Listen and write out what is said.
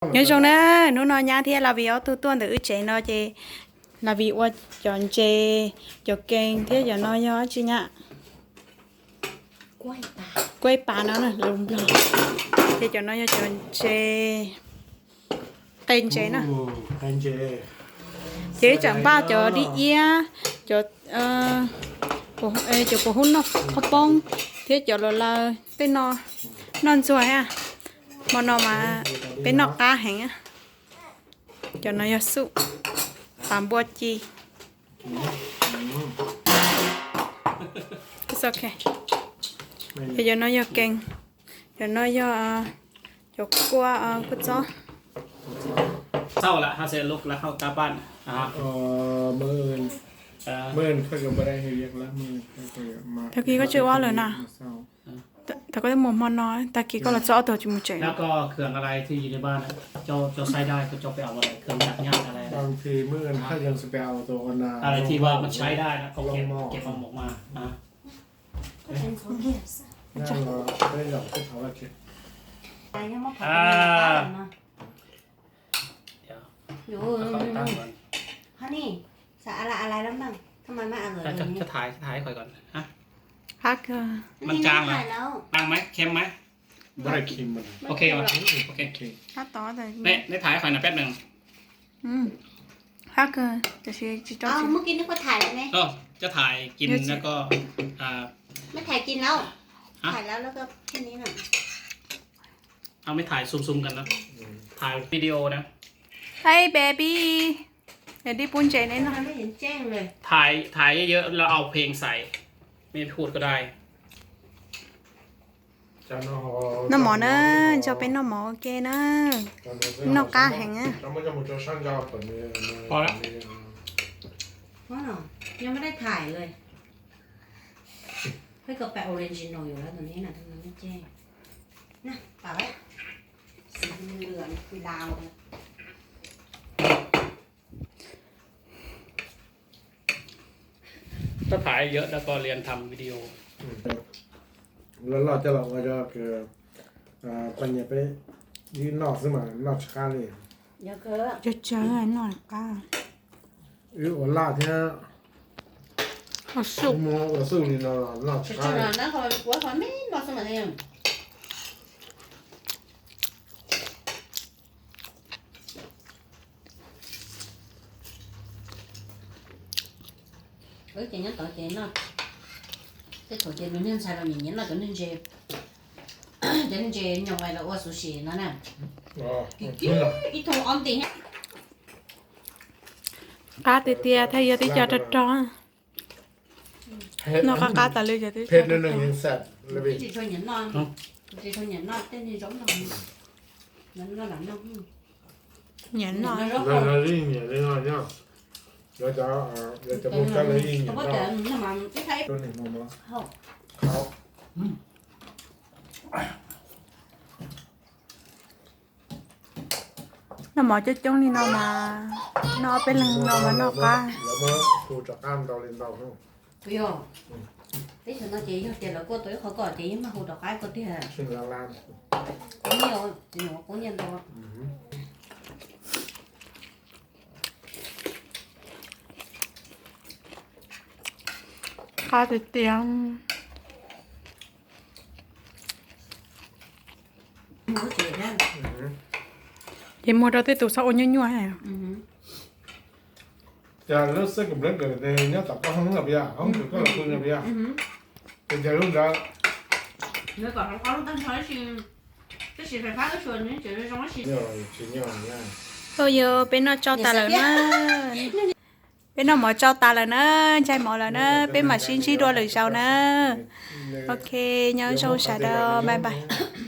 Nyob zoo na, hnub no nyab thiab Lavi ob tug tuaj ntawm wb tsev no ces Lavi ua cov ntses, cov kees thiab cov no yog tsi nyab, kuaib pas no lus Nplog, ces cov no yog cov ntses, qe ntses na. Ces wb tseem npaj cov dib iab, cov, cov puas hub noj qhaub poob thiab cov los laws tej no, noj ntxuag thiab. Hmo no mas peb noj qab heev. Cov no yog xuj, pas npua ci. Cov no yog kees, cov no yog cov kua, kua txob. Tag kis koj tsis ua lawm na. Thaum koj twb mus hmo no, tag kis koj los txog ob tug tsis mus tsev. Qab kawg. Qab tod. Qab kawg, tiam sis tsis tau. Coj tham kis no ko. Mej tham xum xum kan na, tham video na. Hey baby, dib pub ntses ne no. Tham ywm los au pheej xais, mej phuj ko dai. Noj mov na, nrog peb noj mov ua ke na. Noj qab heev. Koj tham ywm los koj liam tham video. Loj loj coj los ua rau poj niam peb wb noj xwb mas noj tsis qab li. Tsawg tsawg noj qab. Wb ua laj thiab, wb muab ua xuj li no los noj tsis qab li. Wb ces nyob tod ces noj, tej thaum ces nws niag ntxhais los nyiam nyiam noj cov niag ntses, cov niag ntses nyoos los ua xuv sim no na. Ib thoo ob nti. Qab tiag tiag, thiaj yog tib co rog rog. Noj qab qab tas li. Nyiam noj. Noj mov coob coob li no mas, noj ob peb leeg no mas noj qab. Yog, teb chaws no ces yog tias lawv kuaj tau ib qho koj ces yeej mag hu rov qab koj tiag. Qub nyiaj, tsis nyuam qub nyiaj ntau. Qab tiag tiag. Ces muag rau tej tus txhob ua nyuaj nyuaj. Cas lub xab kom nplab kawm nyob tom koj hoob no pia, hoob kawm koj los pw no pia. Ces cas lub ntawd Hu yog peb noj tsau tas lawm na. Peb noj mov tsau tas lawm na, ntxhais mov lawm na, peb mam sib ntsib dua lwm zaus na. Ok, nyob zoo sawv daws, bye bye.